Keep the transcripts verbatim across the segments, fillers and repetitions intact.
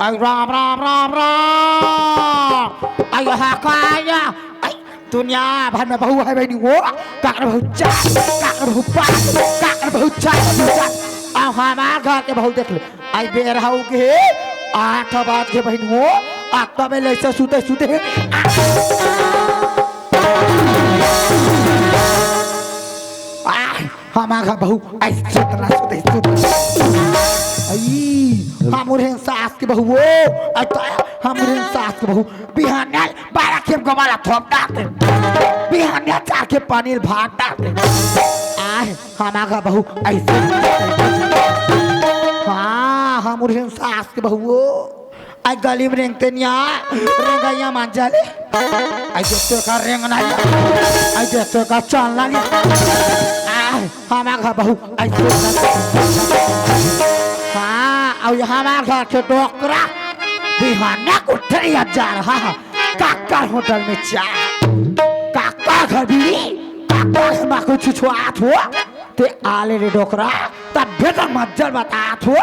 अई राम, राम, राम, राम। अई हा का या? अई दुनिया भर में बहू हे बहिनी वो। काकर बहू चार, काकर बहू पाँच, काकर बहू चार, बहू चार। अउ हमार घर के बहू देख ले। अई बेर हो गे, आठ बज गे बहिनी वो। आ तबे ले अइसे सुते सुते। आ, हमार घर बहू, अई सुतना सुते सुते। अई, हमर हेन सास के बहू वो। अई तो हमर हेन सास के बहू। बिहाने बारह खेप गवाला थोप डारथे। बिहाने चार खेप पानी भात डारथे। आय, हमार घर बहू अइसे। हाँ, हमर हेन सास के बहू वो। अई गली में रेंगते निया, रेंगइया मान जाले। अई देखते का रेंगना लिया। अई देखते का चलना लिया। आय, हमार घर बहू अइसे। हाँ, अउ हमार घर के डोकरा बिहाने उठे या जा रहा हे। काकर होटल में चाय, काकर घर बीड़ी, काकर घर में कुछ छुआत हो, ते आले रे डोकरा, तब बेटा मज्जर बतात हो।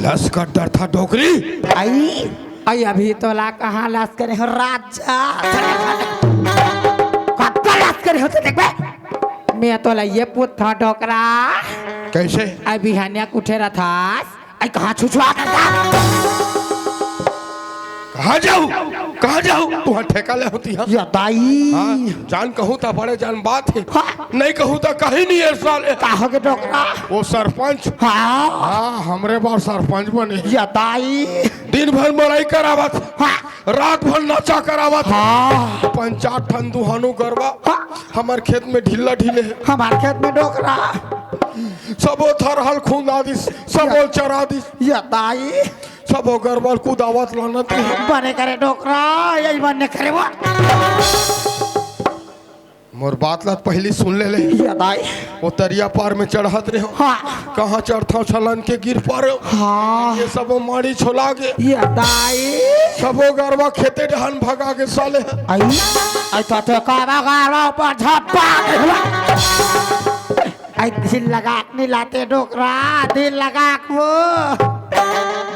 लस कर डरथा डोकरी। अई, अई अभी तोला कहाँ लस करे हो राजा? कब का लस करे हो ते देखबे? मैं तोला ये पूछथों डोकरा। कइसे? अई बिहानिया उठे रथस, अई कहाँ छुछुआ करता? कहाँ जाहूँ? कहाँ जाहूँ? तुँहर ठेका ले होती हे। या दाई। हाँ, जान कहूँ त बड़े जान बात हे। हाँ। नइ कहूँ त कहीं नइ हे साले। का हो गे डोकरा? वो सरपंच। हाँ। हाँ, हमरे बर सरपंच बने। या दाई। दिन भर मड़ई करावत। हाँ। रात भर नचा करावत। हाँ। पंचायत ठन दुहानू गरवा। हाँ। हमर खेत में ढिल्ला ढिले हे। हमार खेत में डोकरा। सबो थरहा ल खुंदा दिस, सबो ल चरा दिस। या दाई। सबो गरवा ल कुदावत लानत हे। बने करे डोकरा, यही बने करे वो। मोर बात ला त पहिली सुन ले ले। या दाई। वो तरिया पार में चढ़त रहेंव। हाँ। कहाँ चढ़थंव छलन के गिर परेंव। हाँ। ये सबो माड़ी छोला गे। या दाई। सबो गरवा खेते डहन भगा गे साले। अई, अई तो, तो का बा गरवा ऊपर झप्पा। अई दिल लगा के नइ लाते डोकरा, दिल लगा के वो।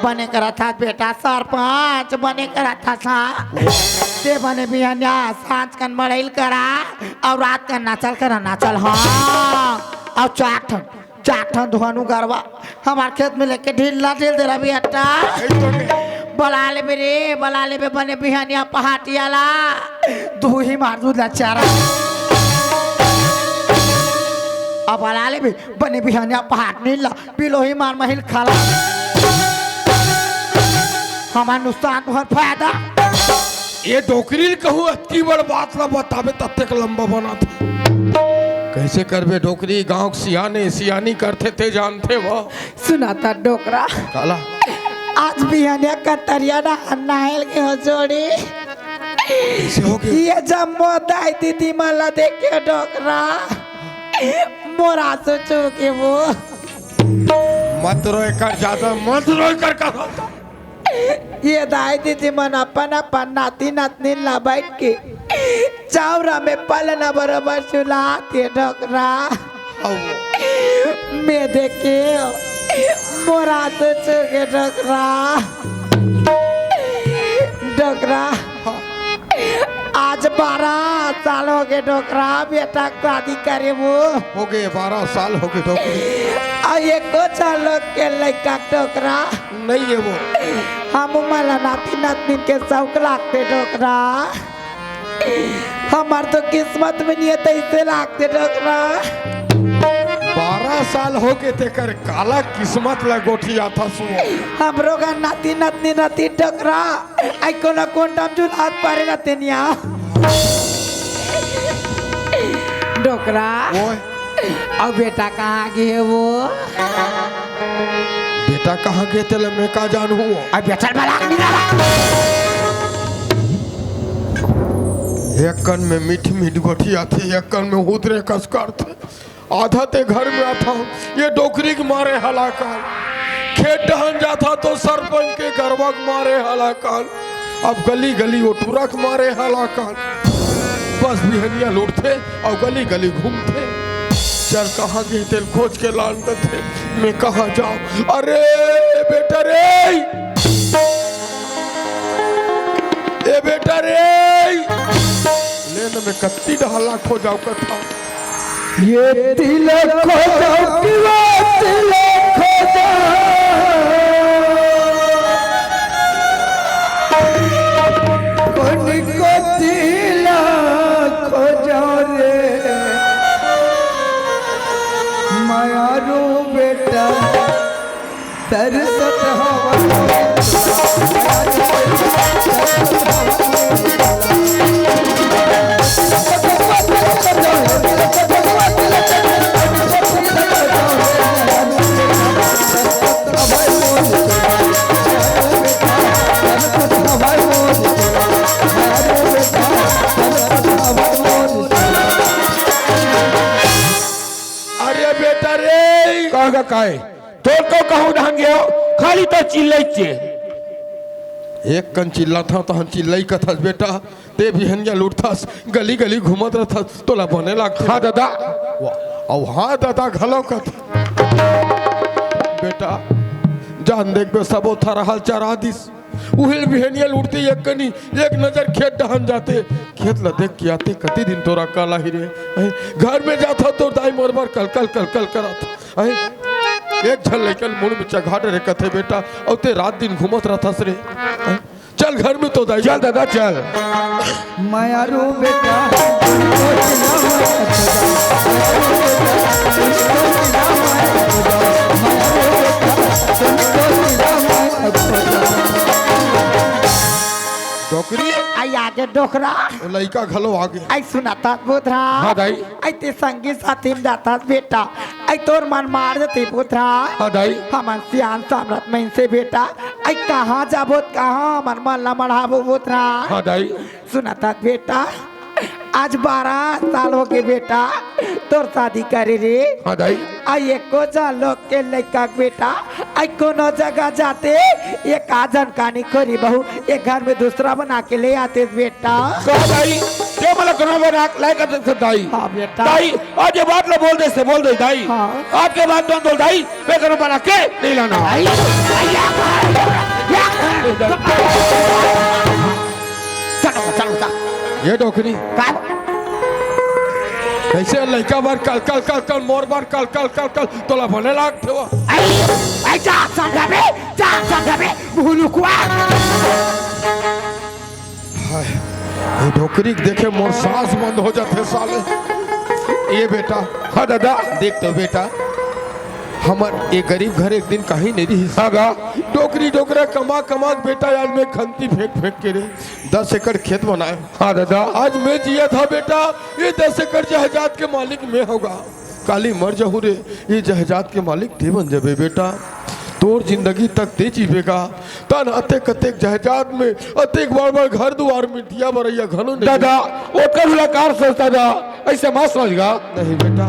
बने करत हस बेटा सरपंच, बने करत हस। ते बने बिहनिया सांझ कन मड़ई ल करा अउ रात कन नाचल करा, नाचल। हाँ, अउ चार ठन, चार ठन दुहानू गरवा हमार खेत में लेके ढील ला ढील दे रहा बेटा। बला लेबे रे, बला लेबे बने बिहनिया पहाटिया ला। दुही मार दूध ला चारा। अब बला लेबे बने बिहनिया पहाट नीला, पिलोही मार महिल खाला। हमार नुकसान तुहर फायदा। ये डोकरी ल कहूँ अतकी बड़ बात ला बताबे ततेक लंबा बनाथे। कइसे करबे डोकरी, गाँव के सियाने सियानी करथे ते जानथे वो। सुना त डोकरा। काला? आज बिहनिया कतरिया ना नहायल के हो जोड़ी। कइसे हो गे? ये जम्मो दाई दीदी मन ला देख के डोकरा। मोर आंसू चूके वो। मत रो एकर ज्यादा, मत रो एकर कहा। ये दाई दीदी मन अपन अपन नाती नतनी ला बैठ के चावरा में पलना बरोबर सुलात हे डोकरा। मैं देखे मोर आंसू चूके डोकरा। डोकरा। आज बारह साल हो गे डोकरा, बेटा के शादी करे वो। हो गे, बारह साल हो गे डोकरी। अउ एको झन लोग के लइका डोकरा। नइ हे वो। हम मन ला नाती नातनी के शौक लागथे डोकरा। हमार तो किस्मत में नइ हे तइसे लागथे डोकरा। बारह साल हो गे तेकर काला किस्मत ला गोठियाथस वो। हमरो घर नाती नातनी रहितिस डोकरा। अई कोनो कोंटा म झुलात पारे रहितेन या। डोकरा। ओए। अउ बेटा कहाँ गे हे वो? बेटा कहाँ गे तेला मैं का जानहूँ? अब बेटा बलाक नहीं रहा। एक कन में मीठ मीठ गोठियाथे, एक कन में हुदरे कस करथे। आधा ते घर में आथव, ये डोकरी के मारे हलाकान। खेत डहन जाथव तो सरपंच के गरवा के मारे हलाकान। अब गली गली ओ टूरा के मारे हलाकान। बस बिहनिया ल उठथे अउ गली गली घूमथे। चल कहाँ गे तेला खोज के लान कथे, मैं कहाँ जाँव? अरे बेटा रे, ए बेटा रे, ले न मैं कत्ती डहर ला खोजँव कथँव। ये तिलक खोजो कि वो तिलक खोजो, कौन को तिलक खोजो रे मायारू बेटा। तरसत हवा अरे बेटा रे, का गा काय? तोर तो कहूँ ढंग गयो, खाली तो चिल्लइचे। एक कन चिल्लाथँव तहन चिल्लई कथस बेटा, ते बिहनिया ल उठथस, गली गली घूमत रथस, तोला बने लागथे। हाँ दादा। वाह, अउ हाँ दादा घलो कथ। बेटा, जान देखबे सबो थरहा ल चरा दिस। उहिल बिहनिया ल उठते एक कनी, एक नजर खेत डहन जाते। खेत ल देख के आते, कति दिन तोरा काला ही रे। हैं? घर में जाथँव तोर दाई मोर बर कल कल कल कल करत। हैं? एक झन लइका ल मुड़ में चघा डरे कथे बेटा, अउ ते रात दिन घूमत रथस रे। हैं? चल घर में तो दाई। चल दादा चल। मायारू बेटा, डोकरी। आई आगे डोकरा। ओ लइका घलो आगे। आई सुनत हस भूतरा। हाँ दाई। आई ते संगी साथी में जाथस बेटा। आई तोर मन मार जथे भूतरा। हाँ दाई। हमन सियान सामरथ मइनसे बेटा। आई कहाँ जाबो, कहाँ हमर मन ला मढ़ाबो भूतरा। हाँ दाई। सुनत हस बेटा, आज बारह साल होगे बेटा, तोर शादी करे रे। हाँ दाई। आ एको झन लोग के लइका के बेटा, आ कोनो जगह जाते, एक आध झन कानी खोरी बहू, एक घर में दूसरा बना के ले आते बेटा। का दाई, के मला कोनो बना के लाए कर सकत दाई? हाँ बेटा। दाई, आज ये बात ला बोल दे से बोल दे दाई। हाँ। आज के बाद तुम बोल दाई, मैं कोनो बना के नहीं लाना। आई, आई, या, या, या। चलो, चलो, चलो। ये डोकरी। का? कइसे लइका बर कल, कल, कल, कल, मोर बर कल, कल, कल, कल, तोला बने लागथे वो। आई, आई, जा समझाबे, जा समझाबे, भुलुकुआ। हाय, ये डोकरी के देखे मोर सांस बंद हो जाथे साले। ये बेटा। हाँ दादा। देख तो बेटा, हमर ये गरीब घर एक दिन कहीं नहीं रहिस। हाँ गा। डोकरी डोकरा कमा कमा के बेटा आज मैं खंती फेंक फेंक के रे दस एकड़ खेत बनाए। हाँ दादा। आज मैं जियत हँव बेटा, ये दस एकड़ जायदाद के मालिक मैं हँव गा। काली मर जाहूँ रे, ये जायदाद के मालिक ते बन जाबे बेटा। तोर जिंदगी तक ते जीबे गा। तन अतेक अतेक जायदाद में, अतेक बड़ बड़ घर दुआर में दिया बरइया घलो नहीं। दादा, ओकर हुला कार सोच दादा, अइसे मत सोच गा। नहीं बेटा,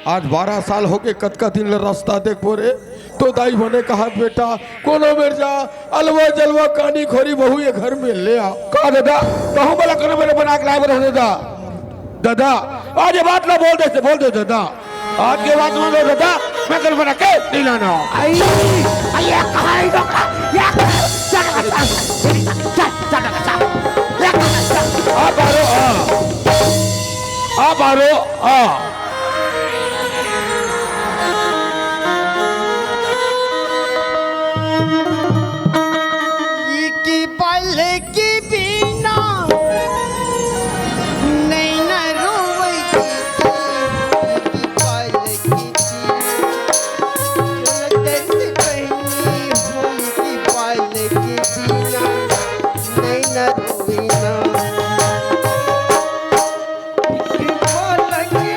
आज बारह साल होगे, कतका दिन ले रस्ता देखबो रे। तो दाई बने कहत बेटा, कोनो मेर जा, अलवा जलवा कानी खोरी बहू ये घर में ले आ। का दादा, कहूँ वाला कोनो मेर बना के लाए बर दादा। दादा, आज ये बात ला बोल दे से, बोल दे दादा। आज के बाद में दादा, मैं कोनो बना के नहीं लाना। आई, आई, ये कहाँ है डोकरा? ये कहाँ है? चल, चल, चल, चल, चल, चल। ये कहाँ है? चल। आ बारो, आ। आ बारो, आ। इकी पल की बिना नैना रोवै की, इकी पल की बिना, दर्द बहनी हो, इकी पल की बिना नैना रोवै ना। इकी पल की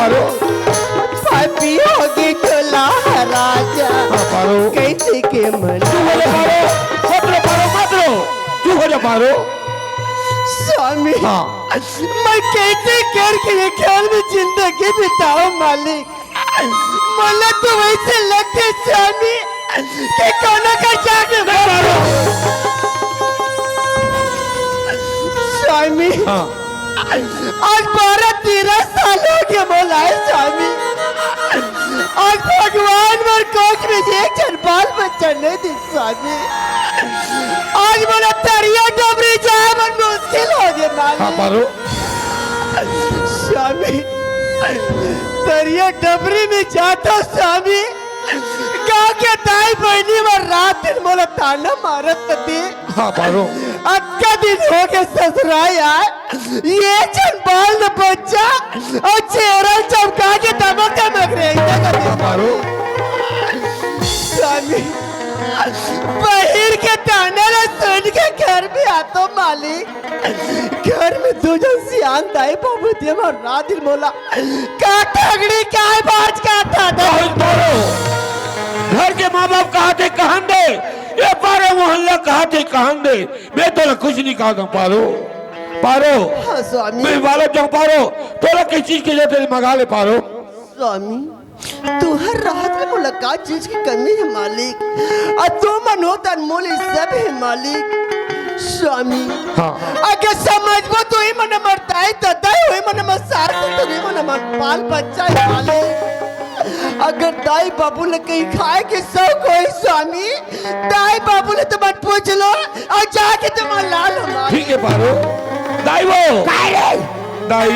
पारो। पापी होगे टोला राजा। हाँ, पारो। कइसे के मन। चुप हो जा, पारो। मत रो, पारो, मत रो। चुप हो जा, पारो। स्वामी, हाँ। मैं कइसे करके ये घर में जिंदगी बिताऊं मालिक? मोला तो वइसे लगथे स्वामी कि कोनो कर जाके नहीं, पारो। स्वामी, हाँ। आज बारह तेरह साल होगे मोला हे स्वामी। आज भगवान मोर कोख में एक झन बाल बच्चा नइ दे स्वामी। आज मोला तरिया डबरी जाए बर मुश्किल होगे मालिक। हाँ, पारो। स्वामी, तरिया डबरी में जाथंव स्वामी, गाँव के दाई बहिनी मन रात दिन मोला ताना मारत रथे। हाँ, पारो। अतका दिन होगे ससुराल आए, एक झन बाल न बच्चा अउ चेहरा चमका के दमक दमक रहिथे। हाँ, पारो। स्वामी, बहिर के ताना ला सुन के घर में आथंव मालिक, घर में दू झन सियान दाई बाबू दे मन रात दिन मोला का ठगड़ी, का बाज, का था बहुत बोलो। घर के माँ बाप कहाथे कहन दे, ये पारो मोहल्ला कहाथे कहन दे, मैं तोला कुछ नहीं कहत हंव पारो। पारो। हाँ, स्वामी। मैं बालक जाऊँ पारो, तोला किस चीज के जरूरत हे मंगा ले पारो। स्वामी, तुंहर रहत ले मोला का चीज के कमी हे मालिक? अउ तुमन हो तन मोले सब हे मालिक। स्वामी, हाँ। अगर समझबो तो ही मन हमर दाई ददा हे, वही मन हमर सास ससुर, वही मन हमर बाल बच्चा हे मालिक। अगर दाई बाबू ले कहीं खाए के शौक होही स्वामी, दाई बाबू ले तुमन पूछ लो अउ जाके तुमन ला लो मालिक। ठीक हे पारो। दाई वो। काय रे? दाई,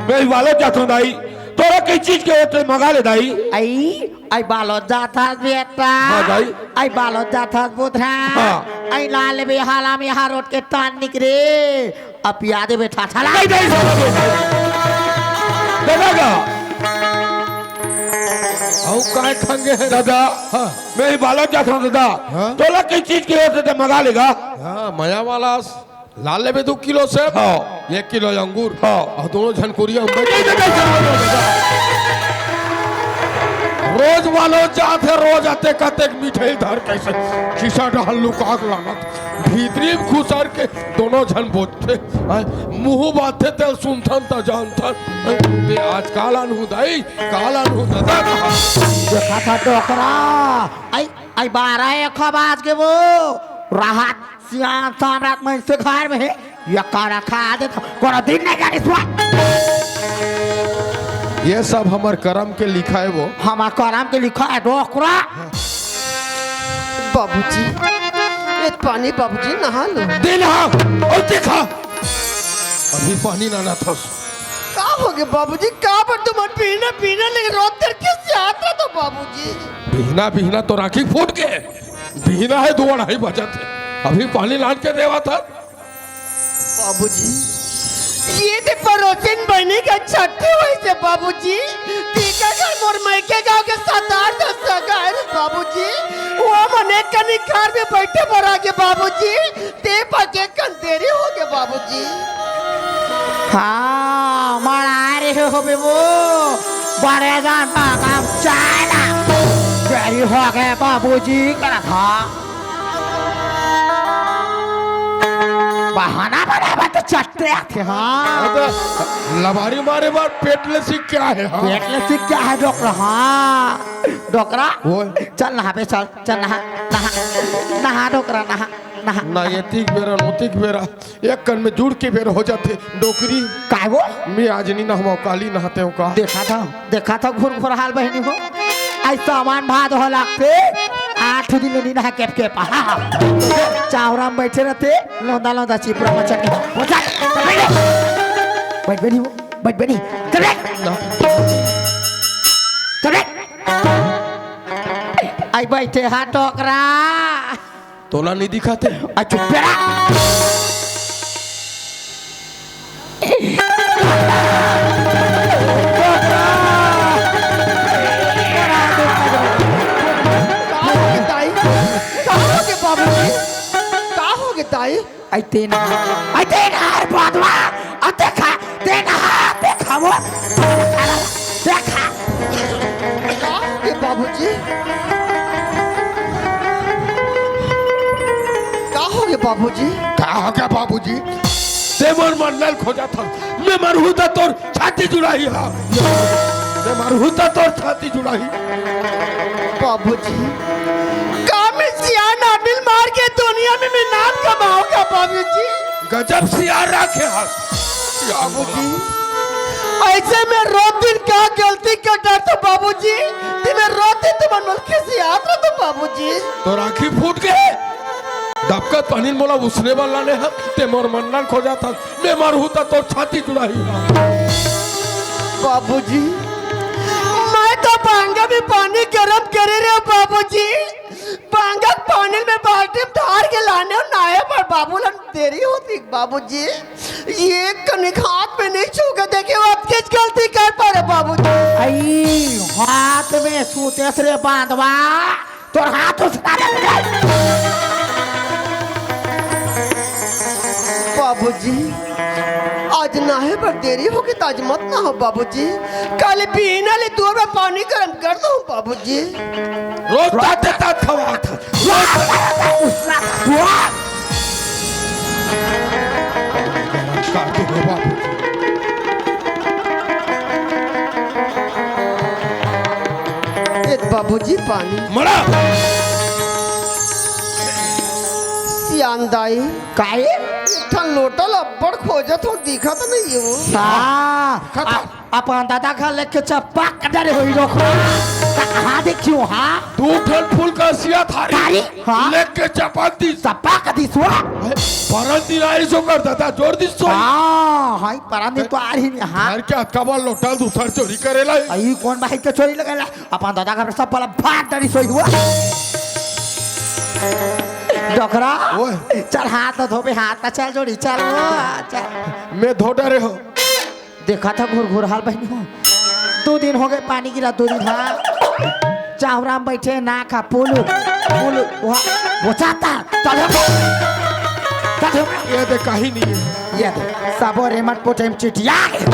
मैं बालक जात हंव दाई। तोला कई चीज के होथे, मंगा ले दाई। आई, आई बालक जात हस बेटा। हाँ, दाई। आई बालक जात हस बुधरा। हाँ। आई ला ले बे हाला में यहाँ रोड के टान निकरे। अब पिया दे बेटा, चला। नहीं, दाई, साला बेटा। दादा का? अउ काय खंगे हे? दादा, हाँ। मैं ही बालक जात हंव दादा। हाँ? तोला कई चीज के होथे त मंगा लेगा। हाँ, मया वाला। ला लेबे दू किलो सेब, हाँ। एक किलो अंगूर, हाँ। अउ दोनों झन कुरिया में बैठ ये तो कैसे हो गया? रोज वालो जात हे, रोज अतेक अतेक मिठाई धर के अइसे खिसा डहर लुका के लानत, भीतरी में खुसर के दोनों झन बोलथे, हैं? मुंह बांधथे तेला सुनथन त जानथन, हैं? ते आज का लानहूं दाई, का लानहूं दादा कहा। देखा था डोकरा, आई, आई बारह एक बाज गे वो, राहत सियान सम्राट मइनसे घर में हे, ये करा खा दे तो कोनो दिन नहीं करिस वा। ये सब हमर करम के लिखा हे वो। हमर करम के लिखा हे डोकरा। बाबूजी, ये पानी बाबूजी नहा लो। दे नहा, अउ देखा। अभी पानी ना ना थस। का होगे बाबूजी? का बर तुमन बिहना बिहना ले रोत कर के से आत रहा तो बाबूजी? बिहना बिहना तो राखी फूट गे। बिहना हे दू अढ़ाई बजत हे, अभी पानी लान के देवत हस। बाबूजी, ये दे परोसिन बहिनी के छट्ठी होइसे बाबूजी। तेकर घर मोर मइके गांव के सात आठ झन सगा हे रे बाबूजी। वो मन एक कनी घर में बइठे बर आगे बाबूजी। ते पके कन देरी होगे बाबूजी। हाँ, मरा रहे हो बेबो। बड़े जान का काम चाला। देरी होगे बाबूजी, करा था। बहाना बनाए बर तो चट्टे आथे, हाँ। अब लबारी मारे बर पेट ले सीख क्या है, हाँ? पेट ले सीख क्या है, डोकरा? हाँ। डोकरा? वो। चल नहा बे, चल, चल नहा, नहा, नहा डोकरा, नहा, नहा। ना ये तीक बेरा, नो तीक बेरा। एक कन में जुड़ के बेर हो जाथे, डोकरी। काय वो? मैं आज नी नहवांव, काली नहातेंव का। देखा था, देखा था घुरघुरहाल बहिनी हो। आई सामान भाद हो लागथे, आठ दिन ले नी नहा केप केप। हाँ, हाँ। चावरा में बइठे रहिथे, लौंदा लौंदा चिपरा मचा के। हो जा, बैठ बे। बैठ बे नी हो, बैठ बे नी। चल बे। ना। चल बे। आई बइठे हा डोकरा। तोला नहीं दिखाथे? आ, चुप रह। का होगे दाई? का होगे बाबूजी? का होगे दाई? आई तेन, आई तेन हर बादवा, आ देखा, तेन हर देखा वो। देखा। का होगे बाबूजी? का होगे बाबूजी? का होगे बाबूजी? ते मोर मन्ना ल खोजत हस, मैं मरहूं त तोर छाती जुड़ाही हा। मैं मरहूं त तोर छाती जुड़ाही। बाबूजी, का मैं सियान आदमी ल मार के दुनिया में मैं नाम कमाहूं का बाबूजी? गजब सियान राखे हस। बाबूजी, अइसे मैं रोज दिन का गलती कर डरथंव बाबूजी, ते मैं रोज दिन तुमन मन खिसियात रथंव बाबूजी। तोर आँखी फूट गे। डबकत पानी ल मोला उसने बर लाने हस, ते मोर मन्ना ल खोजत हस, मैं मरहूं त तोर छाती जुड़ाही। बाबूजी, मैं तो बांगा में पानी गरम करे रहेंव बाबूजी। बांगा के पानी ल मैं बाल्टी में ढार के लाने हंव नहाए बर बाबू ल देरी होतिस बाबूजी। एक कनिक हाथ में नइ छू के देखेंव, अतकेच गलती कर परेंव बाबूजी। अई, हाथ में सूतेस रे बांधवा, तोर हाथ उसका दे। बाबूजी, आज नहाए बर देरी होगे त आज मत नहाव बाबूजी। काली बिहनिया ले दू बार पानी गरम कर दूं बाबूजी। रोज ताते तात खवात हस। रोज ताते तात उसका खवात। गरम कर दूं बाबूजी। ए बाबूजी पानी। मड़ा। सियान दाई। काहे? एक ठन लोटा ल अब्बड़ खोजत हंव, दिखत नइ हे। हाँ। खत्म। अपन दादा घर लेके चपक डरे होही डोकरा। कहाँ देखियो, हाँ? दू ठन फुलकासिया थारी थारी? हाँ। लेके चपक दिस। चपक दिस वो? परन दिन आइस ओकर दादा जोर दिस सोई। हाँ, हाँ, परन दिन तो आ रही नहीं, हाँ। घर के अतका बड़ लोटा ल दूसर चोरी करेला। अई कोन बाहिर के चोरी लगेला? अपन दादा घर सब वाला भाग डरी सोई हुआ। डोकरा, ओए। चल हाथ ल धोबे, हाथ ल चल जोड़ी, चल वो, चल। मैं धो डरे हंव। देखा था घुर घुर हाल बहिनी हो। दू दिन होगे पानी गिरा, दू दिन, हाँ। चावरा में बइठे ना खा, पुलु, पुलु, वहाँ, वो चाहता, तब हम, तब हम, ये दे, कहीं नहीं है। ये दे, सबो रेमट पोटे में चिटिया गे।